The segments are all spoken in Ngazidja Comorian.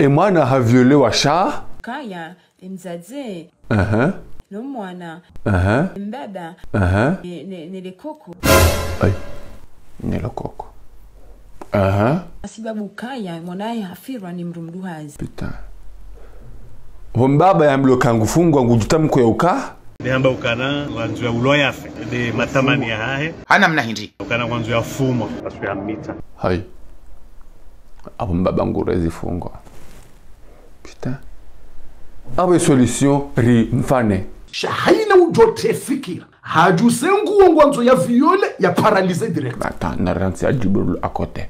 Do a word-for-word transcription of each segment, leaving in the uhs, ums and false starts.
E mwana ha violewa sha? Kaya, e mdzadze. Aha. No mwana. Aha. E mbaba. Aha. Ne, ne, ne le koko. Ayi. Ne le koko. Aha. Hasibabu kaya, mwana ye hafirwa ni mdru mduhazi. Putain. Pvo mbaba ya mlo ka ngufungwa ngudjuta mko ya uka? Nehamba ukana ngwandzo ya ulwa yafe, nde matamani yahahe. Hana mna hindri. Ukana ngwandzo ya fumwa, parce que ya mita. Hayi. Apvo mbaba ngure zifungwa. Putain. Apvo solution ri mfanye. Sha hayina udjo te fikira. Hadju sengu wo ngwandzo ya viole, ya paralyser direct. Attends, na rantsi ya Djibril à côté.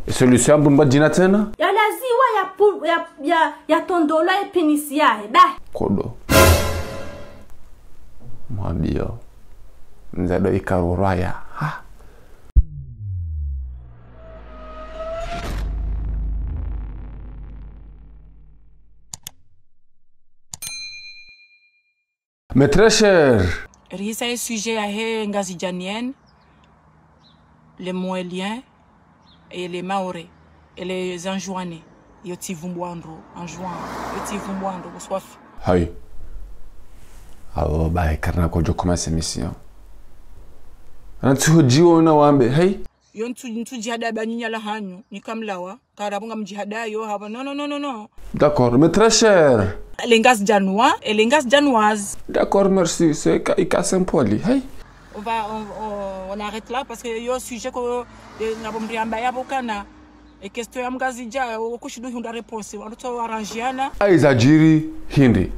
E solution ya mbumba djina tsena? Ya laziwa ya pu-, ya, ya, ya tondolwa e pinisi yahe, bah. Kodo. Mwambio. Mdzadze ikarurwa ya. Ha. Mes très chers. Risa e sujet yahe Ngazidjanienne, les Mohéliens et les Mahorais et les Anjouanais. Yo tsi vumbwa ndro, Anjouan. Yo tsi vumbwa ndro, kuswafi. Hayi. Apvo bahi karina kodjo commencer émission. Rantsi hodjiona wambe, hayi. Yo ntsu, ntsu djihada ba nyinya la hanyu, ni kamlawa. Karabu ngamdjihada yo hapvo. Non, non, non, non, non. D'accord, mes très chers. Les Ngazidjanois et les Ngazidjanoises. D'accord, merci. C'est ka-, ika simple. Hey. On va, on, on, on arrête là parce que yo sujet ko, eh, ngapvo mriamba yapvo kana. E question ya Mngazidja, o kushindu hundra réponse. Wandru tso arrangiana. Ayi zadjiri hindri.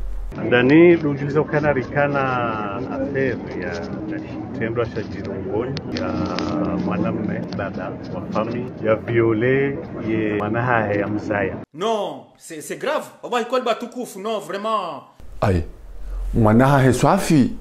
Ndani, ndo udjuliza ukana rikana affaire ya, ya shitrendwa shadjiri Ngoni, ya mwanamme, baba wa famille, ya viole ye mwana hahe ya mzaya. Non, c'est, c'est grave. Wallahi, kweli ba tukufu, non, vraiment. Ayi. Mwana hahe swafi,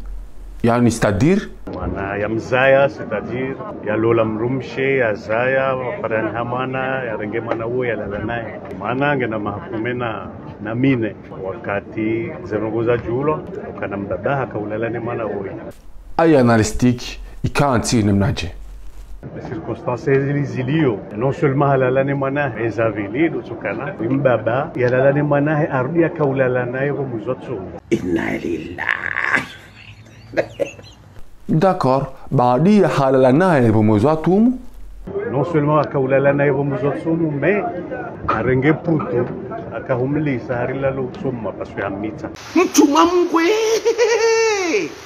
yaani, c'est-à-dire? Mwana ya mzaya, c'est-à-dire, ya lola mdrumshe, ya zaya, waparani ha mwana, ya renge mwana uwo, ya lala naye. Mwana ngena maha kume na, na mine. Wakati ze ndrongoo zadjulwa, ukana mbaba haka ulala ne mwana woyi. Ayi analytique, ika ntsi ne mnadje? Circonstances zili zilio, non seulement halala ne mwana, eza pvili, ndo tsukana, mbaba, yalala ne mwana, he arudi haka ulala naye pvo mwezi wa tsumu. Inna lillahi. D'accord, baadi ya halala naye pvo mwezi wa tsumu. Non seulement haka ulala naye pvo mwezi wa tsumu, mais harenge putu, haka humlisa, hari lalo tsuma, parce que hamita. Mtrumwa mkwe!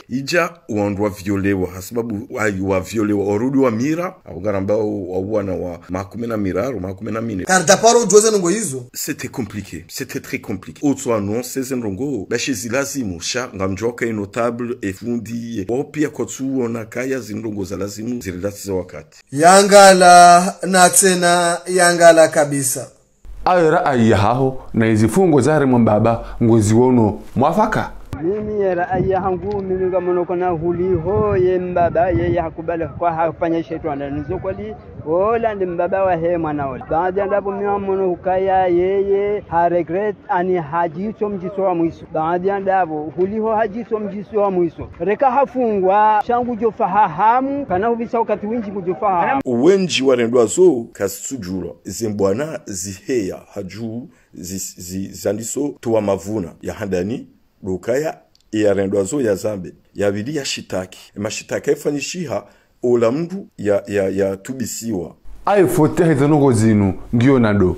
Idja wandru wa violewa, hasibabu wayi wa violewa, warudi wa mira, apvo ngaramba wa, wa wana wa maha kume na miraru, maha kume na mine. Karda paro udjuwa ze ndrongoo izo. C'était compliqué, c'était très compliqué. Otso annoncer ze ndrongoo, bashi zilazimu, sha ngamdjuwa ka ye notable, e fundi, ye. Wao pia kwatsuona kaya ze ndrongoo za lazimu, zirendasi za wakati. Yangala, na tsena yangala kabisa. Ayo raayi yahaho, na izifungo za harumwa mbaba, ngoziono mwafaka? Mimi ye raayi yahangu, mimi ngamono kana huliho ye mbaba, yeye hakubali kwa hafanya shetwani. Nizo kweli, ola ndi mbaba wahe mwana ola. Baada ndapvo mimi ngamono hukaya yeye, ha regret, ani hadjiso mdjiso wa mwiso. Baada ndapvo, huliho hadjiso mdjiso wa mwiso. Reka hafungwa, sha ngudjo fa hahamu, kana hupvisa wakati windji ngudjo fa hahamu. Wendji warendwa zo, kazitsudjulwa. Ze mbwana ziheya, hadju, zi, zi, zandiso, towa mavuna, ya handani, ndo ukaya, e yarendwa zo ya zambe, ya pvili ya shitaki. E mashitaki ya ifanyishiha, ola mndru ya, ya, ya tubisiwa. Ayi fote he ze ndrongoo zinu, ngiyo nado.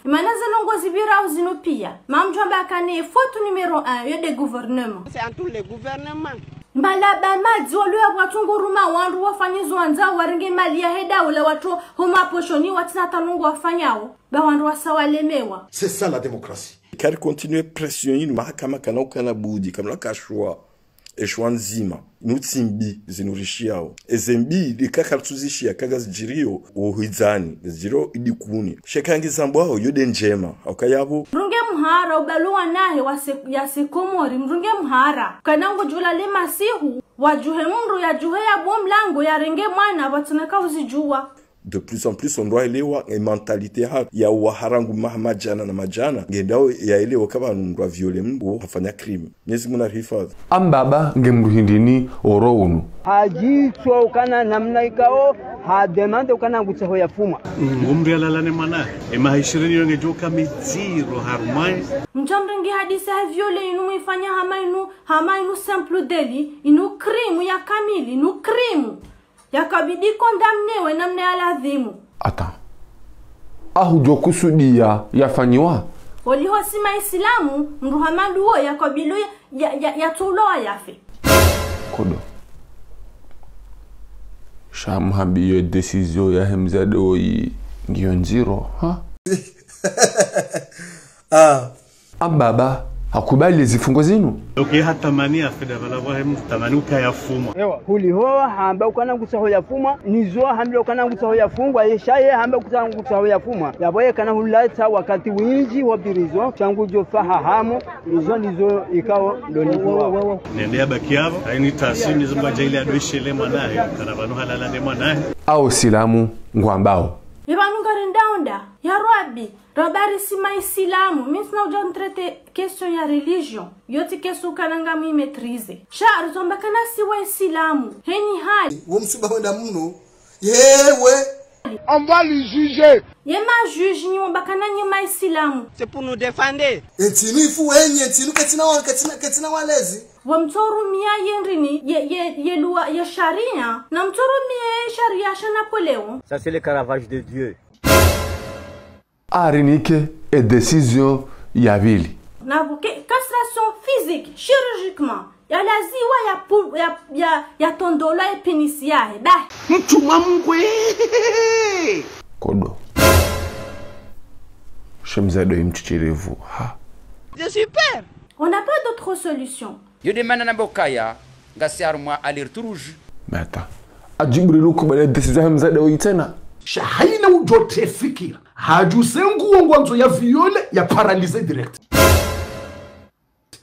Mana ze ndrongoo zipvirao zinu pia. Mamdjwamba kane faute numéro un, yo nde gouvernement. C'est entre le gouvernement. Mbala ba madzi walo ya pvwatsunguruma wandru wafanye zo wandzao warenge mali yahe daula watso ho maposhoni watsina ta ndrongoo wafanyao. Ba wandru wasa walemewa. C'est ça la démocratie. Kari continuer pression inu mahakama kana ukana budi, kamla kashwa. Eshwa ndzima, nutsi mbi, zinurishiao. Eze mbi, lika karitsuzishiya, kanga zidjiriyo, wo hidzani, zidjiriyo idikuni. Sha eka ngizambwao, yo nde ndjema, hauka yapvo. Mrunge mhara, ubaluwa nahe, wase, ya se Komori, mrunge mhara. Kana ngudjula le masihu, wadjuhe mndru, yadjuhe ya bo mlango, yarenge mwana, pvatsina ka uzidjuwa. De plus en plus, ondro waelewa, e mentalité ha, ya uwaha rangu maha madjana na madjana, ngendao yaelewa ka pvanu mndru avioler mndru, hafanya crime. Mwenyezi Mungu narihifadhwi. Amba baba nge mndru hindrini oro unu. Hadjitswa ukana namna ikao, ha demande ukana ngutsaho yafumwa. Ngumri alalane mwana, e maha ishirini yo ngedjoka midziro harumwa ye. Mdjamrenge hadisi ya viol inu mwifanya hama inu, hama inu simple délit, inu crime ya kamili, inu crime. Yakabidi condamnewe namna ya ladhimu. Attends. Ahu djo kusudia yafanyiwa? Oliho si maisilamu, mndru hama nduwo yakabidi ya, ya, ya, yatolwa yafe. Kodo. Sha muhambi yo décision yahe mzade oyi ngiyo ndziro, ha? Ah. Amba baba hakubali zifungo zinu. Donc, ye hatamani afeda pvala pvwahe mtamani ukaya fumwa. Ewa, huliho hamba ukana ngutsaho yafumwa, nizo hambile ukana ngutsaho yafungwa, ye sha ye hamba ukana ngutsaho yafumwa. Yapvo ye kana hulatsa wakati windji wa prison, sha ngudjo fa hahamu, izo ndizo ikao ndo nizo wao. Nende yabaki yapvo, haini tasimi zimba djaili adweshele mwanahe, kana pvanu halala ne mwanahe. Ao silamu ngwambao. Ye pvanu ngarendaonda, ya Rabbi, Rabari si maisilamu, mi ntsina udja ntrete question ya religion. Yo tsi question kana ngami maîtrisé. Sha, rizomba kana si waisilamu. Heni hali. Wo msuba wenda mno. Yewe. On va le juger. Ye ma juge nyi wamba kana nyi maisilamu. C'est pour nous défendre. Entsi inu ifu wenye, entsi inu ketsina wa, ketsina, ketsina walezi. Wo mtsorumiya ye ndrini, ye, ye, ye loi, ye sharia. Na mtsorumiya ye sharia sha Napoléon. Ça, c'est le Caravage de Dieu. Arinike e décision ya pvili. Na pvuke castration physique, chirurgicalement. Ya laziwa ya pu-, ya, ya, ya tondolwa e pénis yahe. Bah. Mtuma mkwe. Kodo. She mzade oyi mtshitshirevu. Ha. C'est super. On n'a pas d'autre solution. Yo de mana namba ukaya, ngasi harumwa alerte rouge. Mais attends. A Djibril ukubali décision yahe mzade oyi tsena. Sha haina udjo te fikira. Hadjuse nguwo ngwandzo ya viole, ya paralysé direct.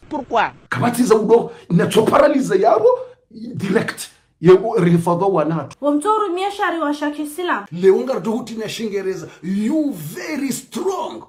Pourquoi? Kapvatsi za udo, natso paralysé yapvo, direct. Ye u-, rihifadhwa wanatru. Wo mtsorumiya sharia sha kiisilamu. Leo ngaridjo huti na Shingereza, you very strong.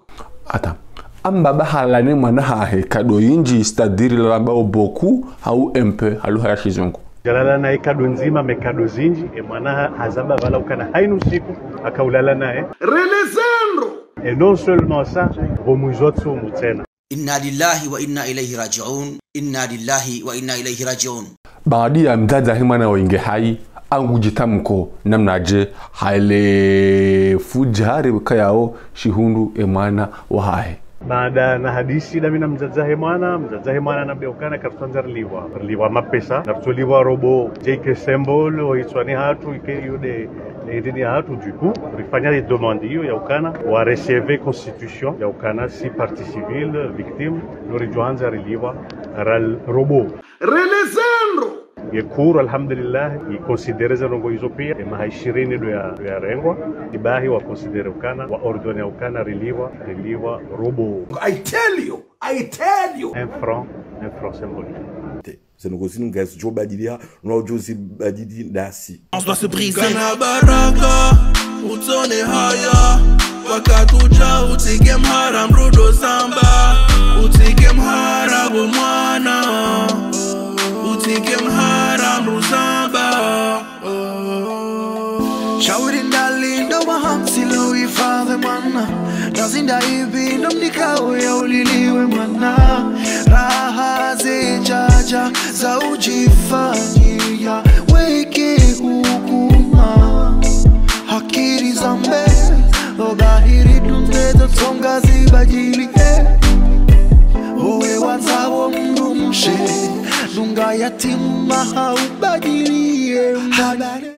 Attends. Amba baba halala ne mwana hahe kado yindji, c'est-à-dire lamba o beaucoup, hau un peu, ha luha ya shizungu. Djalala naye kado ndzima, mais kado zindji, e mwana ha-, hazamba pvala ukana hainu siku, hakaulala naye. Relezandro! Et non seulement ça, pvo mwizo tsumu tsena. إنا لله وإنا إليه راجعون. إنا لله وإنا إليه راجعون. Baada ya mdzadze wahe mwana oyi nge hayi, angudjitamko namnadje hale fudjari kayao shihundru e mwana wahahe. Baada na hadisi dami na mdzadze wahe mwana, mdzadze wahe mwana nambia ukana karitsandza rilipvwa. Rilipvwa mapesa, na ritsolipvwa robo, dje ike symbole, o hitswani hatru, ike iyo de, de idini hatru, du coup, rifanya ye demande iyo ya ukana, wa recevoir constitution, ya ukana si partie civile, victime, no ridjo handza rilipvwa, ral robo. Relezandro! Ye cour, alhamdulillah, i considérer ze ndrongo izo pia, e maha ishirini ndo ya, ndo yarengwa, ibahi wa considérer ukana, wa ordonner ukana, rilipvwa, rilipvwa, robo. I tell you, I tell you. Un franc, un franc symbolique. Te, ze ndrongo zinu ngazidjo badiliha, no udjo zibadili ndasi. On doit se briser. Kana baraka, utsone haya, wakati udja utsike mhara mrudo zamba, utsike mhara bo mwana, utsike mhara mru zamba. Shauri ndalindo wa hamsilo ifadhe mwana, nazinda ibi ndo mnikao ya uliliwe mwana. Raha zidjadja za udjifanyia weke hukuma. Hakiri zambe, lo bahiri dunde zo tsonga zibadili, eh. Owe wandza wo mdrumshe, dunga yatima haubadili, eh. Habari.